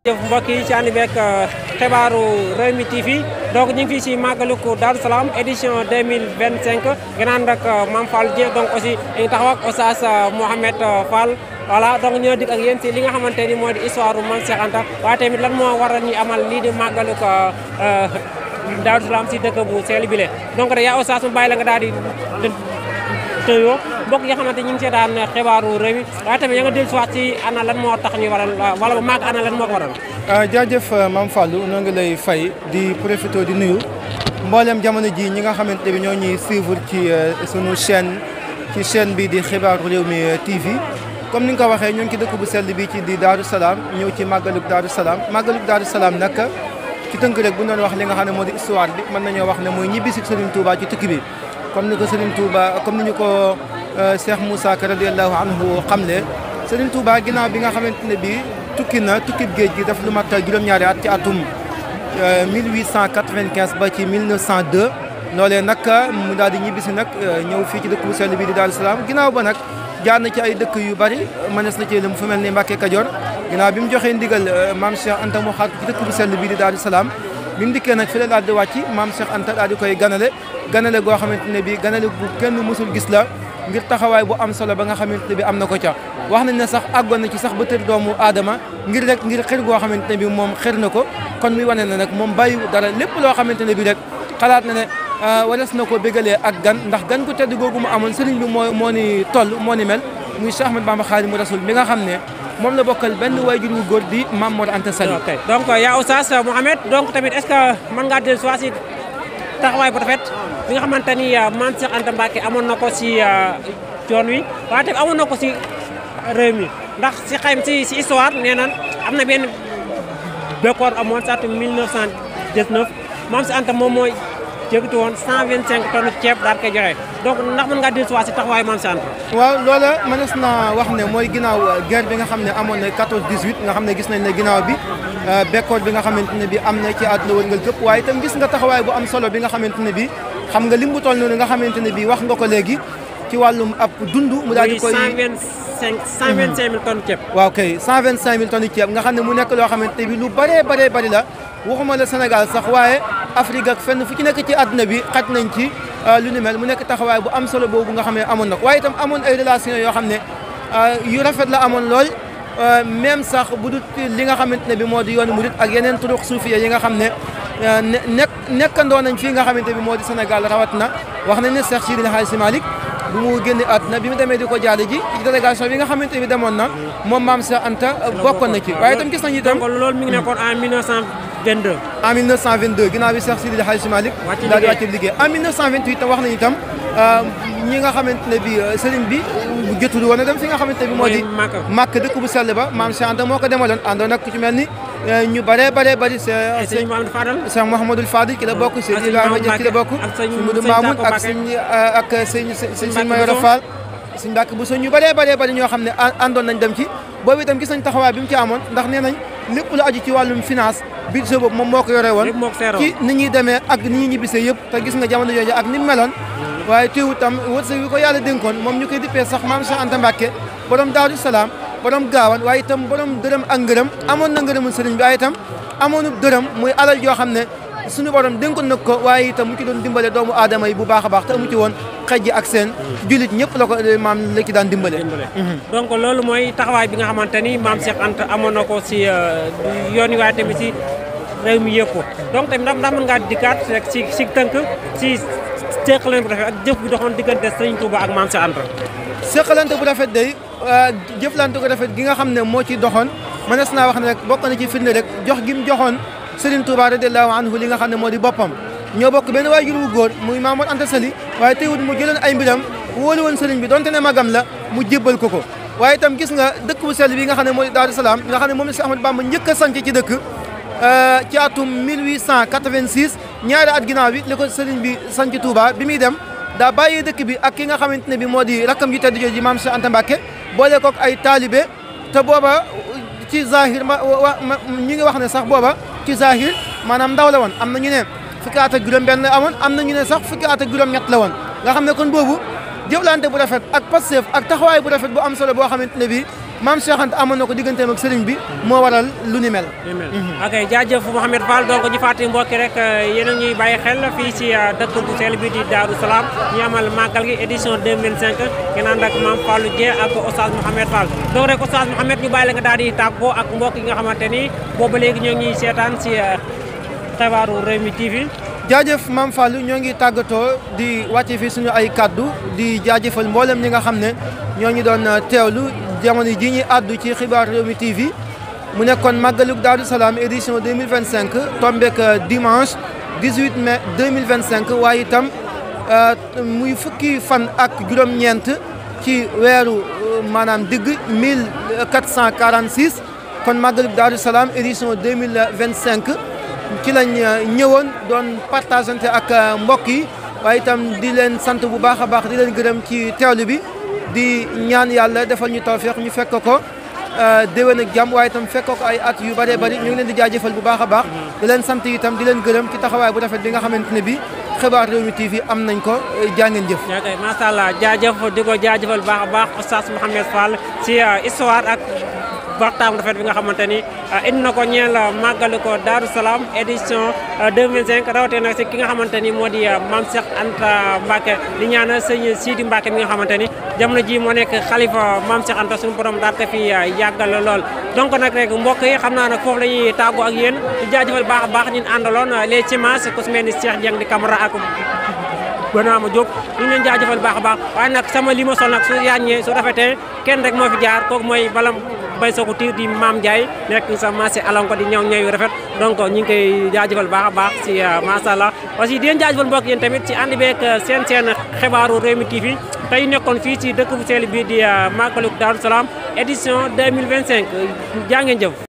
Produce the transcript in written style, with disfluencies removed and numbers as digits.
jëf mbokk yi ci ànd beeg xibaaru Rewmi TV donc ñu ngi fii si màggalug Daaru Salaam édition 2025 gannaaw nag Mame Fall Dieng donc aussi dañu taxaw ak Oustaz Mouhamed Fall voilà donc ñoo dikk ak yéen si li nga xamante ni moo di histoire Mame Cheikh Anta waaye tamit lan moo waral ñu amal lii di màggalug Daaru Salaam si dëkk bu sell bile donc de yaa Oustaz mu bàyyi la nga daal di tëyoo mbokk yi nga xamante ñu ngi seetaan xibaaru Rewmi waaye tamit ya nga dellu si waat si ana lan moo tax ñu waral wala ba màgg ana lan moo ko waral. jaajëf Mame Fallou noo ngi lay fay di profité di nuyu mboolem jamono ji ñi nga xamante bi ñoo ñuy suivre ci sunu chaîne bi di xibaaru Rewmi TV comme ni nga ko waxee ñoo ngi ci dëkk bu sell bi ci di Daaru Salaam ñëw ci màggalug Daaru Salaam màggalug Daaru Salaam nag ci tënk rek bu ñu doon wax li nga xam ne moo di histoire bi mën nañoo wax ne mooy ñibbi si Serigne Touba ci tukki bi comme ni ko Serigne Touba comme ni ñu ko Cheikh Moussa Ka radiyallahu anhu xamle Serigne Touba ginnaaw bi nga xamante ne bi tukki na tukkib géej gi daf lu mat juróom-ñaari at ci atum 1895 ba ci 1902 loolee nag mu daal di ñibbisi nag ñëw fii ci dëkk bu sell bi di Daaru Salaam ginnaaw ba nag jaar na ci ay dëkk yu bari mënees na ci lim fu mel ni Mbàkke Kajoor ginnaaw bi mu joxee ndigal Mame Cheikh Anta mu xaar ci dëkk bu sell bi di Daaru Salaam bi mu dikkee nag fi la daal di wàcc Mame Cheikh Anta daal di koy ganale goo xamante ne bi ganale bu kenn mësul gis la ngir taxawaay bu am solo ba nga xamante ne bi am na ko ca wax nañ ne sax àggoon na ci sax ba tër doomu aadama ngir xër goo xamante ne bi moom xër na ko kon muy wane ne nag moom bàyyiwu dara lépp loo xamante ne bi rek xalaat na ne wares na ko bégalee ak gan ndax gan gu tedd googu mu amoon sëriñ bi moo ni toll moo ni mel muy Cheikh Ahmadou Bamba Khadimu Rasul mi nga xam ne moom la bokkal benn waajur wu góor di Mame Mor Anta Sali. ok donc yaa Oustaz Mouhamed donc tamit est-ce que mën ngaa dellu si taxawaay bu rafet bi nga xamante ni Mame Cheikh Anta Mbacké amoon na ko si yoon wi waaye tamit amoon na ko si réew mi ndax si histoire nee naan am na benn bekkoor amoon sa atum 1919 Mame Cheikh Anta moom mooy jéegatu woon 125 tonnes ceeb daal koy joxe donc ndax mën ngaa dellu si taxawaayu Mame Cheikh Anta. waaw loola mënees naa wax ne mooy ginnaaw guerre bi nga xam ne amoon na 14-18 nga xam ne gis nañ ne ginnaaw bi bekkoor bi nga xamante ne bi am na ci àdduna wërngal këpp waaye itam gis nga taxawaay bu am solo bi nga xamante ne bi xam nga lim bu toll noonu nga xamante ne bi wax nga ko léegi ci wàllum ab dund mu daal di koy 125 000 tonnes ceeb. waaw kay 125 000 tonnes ceeb nga xam ne mu nekk loo xamante ne bi lu bari la waxuma la Sénégal sax waaye Afrique ak fenn fu ci nekk ci àdduna bi xaj nañ ci lu ni mel mu nekk taxawaay bu am solo boobu nga xam ne amoon na ko waaye itam amoon ay relation yoo xam ne yu rafet la amoon lool même sax bu dul li nga xamante ne bi moo di yoonu murit ak yeneen turux suufiya yi nga xam ne nekkandoo nañ fii nga xamante bi moo di Sénégal rawat na wax nañ ne Cheikh Sidi El Hadji Malick bu mu génne àdduna bi mu demee di ko jaale ji ci délégation bi nga xamante bi demoon na moom Mame Cheikh Anta bokkoon na ci waaye itam gis nañu itam loolu mi ngi nekkoon en 1922 en 1922 ginnaaw bi Cheikh Sidi El Hadji Malick daal di wàcc liggéey en 1928 tam wax nañu itam ñi nga xamante ne bi sëriñ bi jotul woon a dem fi nga xamante ne bi moo di Màkk dëkk bu sell ba Mame Cheikh Anta moo ko demaloon àndoon ak ku ci mel ni ñu bëree bari Cheikh Mouhamadou Fadil ki la bokk Cheikh Ibrahima Dia ki la bokk sëñ Modou Mamoun ak sëñ Mayoro Fall sëñ Mbàkke bu ñu bëree ñoo xam ne àndoon nañ dem ci boobu itam gis nañ taxawaay bi mu ci amoon ndax nee nañ lépp lu aju ci wàllum finance budget boobu moom moo ko yore woon ci ni ñuy demee ak ni ñuy ñibbisee yëpp te gis nga jamono jooju ak ni mu meloon waaye teewul tam wërsëg wi ko yàlla dénkoon moom ñu koy dippee sax Mame Cheikh Anta Mbacké borom Daaru Salaam borom Gaawan waaye itam borom dërëm ak ngërëm amoon na ngërëmul sëriñ bi waaye itam amoonu dërëm muy alal joo xam ne suñu borom dénkoon na ko waaye itam mu ci doon dimbale doomu aadama yi bu baax a baax te amu ci woon xejji ak seen jullit ñëpp la ko maam la ci daan dimbale. donc loolu mooy taxawaay bi nga xamante ni Mame Cheikh Anta amoon na ko si yoon yi waaye tamit si réew mi yëpp donc tamit ndax mën ngaa dikkaat rek si tënk si seqalante bu rafet ak jëf bi doxoon diggante Serigne Touba ak Mame Cheikh Anta. seqalante bu rafet day jëflante ko rafet gi nga xam ne moo ci doxoon mënees naa wax ne rek bokk na ci firnde rek jox gi mu joxoon Serigne Touba radiyallahu anhu li nga xam ne moo di boppam ñoo bokk benn waajur wu góor muy Mame Mor Anta Sali waaye teewul mu jëloon ay mbiram wóolu woon Serigne bi donte ne magam la mu jébbal ko waaye itam gis nga dëkk bu sell bi nga xam ne moo di Daaru Salaam nga xam ne moom la Cheikh Ahmadou Bamba njëkk a sanc ci dëkk ci atum 1886 ñaari at ginnaaw bi li ko Serigne bi sanc Touba bi muy dem daa bàyyee dëkk bi ak ki nga xamante ne bi moo di rakkam ji tedd jooju ji Mame Cheikh Anta Mbacké boole kook ay taalibe te booba ci zahir ñi ngi wax ne sax booba ci zahir maanaam ndaw la woon am na ñu ne fukki at ak juróom-benn amoon am na ñu ne sax fukki at ak juróom-ñett la woon nga xam ne kon boobu jëflante bu rafet ak Pastef ak taxawaay bu rafet bu am solo boo xamante ne bi maam Cheikh Anta amoon na ko digganteem ak sëriñ bi moo waral lu ni mel. ok jaajëf Mouhamed Fall donc ñu fàttali mbokki rek yéen a ñuy bàyyi xel fii ci dëkk bu sell bi di Darou Salam ñu amal màggal gi édition 2025 ngeen ànd ak Mame Fallou Dieng ak Oustaz Mouhamed Fall donc rek Oustaz Mouhamed ñu bàyyi la nga daal di tàggoo ak mbokk yi nga xamante ni booba léegi ñoo ngi seetaan ci xibaaru Rewmi TV. jaajëf Mame Fallou ñoo ngi tàggatoo di wàcce fii suñu ay kaddu di jaajëfal mboolem ñi nga xam ne ñoo ñu doon teewlu jamono ji ñuy àddu ci xibaar Rewmi TV mu nekkoon màggalug Darou Salam édition 2025 tombeek dimanche 18 mai 2025 waaye itam muy fukki fan ak juróom-ñeent ci weeru maanaam digg 1446 kon màggalug Darou Salam édition 2025 ci lañ ñëwoon doon partagante ak mbokk yi waaye itam di leen sant bu baax a baax di leen gërëm ci teewlu bi di ñaan yàlla defal ñu tawfeex ñu fekk ko déwén ak jàmm waaye itam fekk ko ay at yu bëree bëri ñu ngi leen di jaajëfal bu baax a baax di leen sant itam di leen gërëm ci taxawaay bu rafet bi nga xamante ne bi xibaar Rewmi TV am nañ ko jaa ngeen jëf. ok macha allah jaajëf di ko jaajëfal baax a baax Oustaz Mouhamed Fall ci histoire ak waxtaan rafet bi nga xamante ni indi na ko ñeel màggalu ko Darou Salam édition 2025 rawatina nag si ki nga xamante ni moo di Mame Cheikh Anta Mbacke di ñaanal sëñ Sidi Mbacke mi nga xamante ni jamono ji moo nekk xalifa Mame Cheikh Anta suñu borom daal ko fi yàggal lool. donc nag rek mbokk yi xam naa nag foofu la ñuy tàggoo ak yéen di jaajëfal baax a baax ñun àndaloon les Thimas ku si mel ni Cheikh Dieng di Camara ak Bonaama Diop ñu ngi leen jaajëfal baax a baax waaye nag sama li ma sol nag su yàññee su rafetee kenn rek moo fi jaar kooku mooy balam bay soo ko tiir di Mame Ndiaye nekk sa marché alanko di ñëw yu rafet donc ñu ngi koy jaajëfal baax a baax si macha allah aussi di leen jaajëfal mbokk yéen tamit ci ànd beeg seen xibaaru Rewmi TV tey nekkoon fii ci dëkk bu sell bi di màggalu Darou Salam édition 2025 jaa ngeen jëf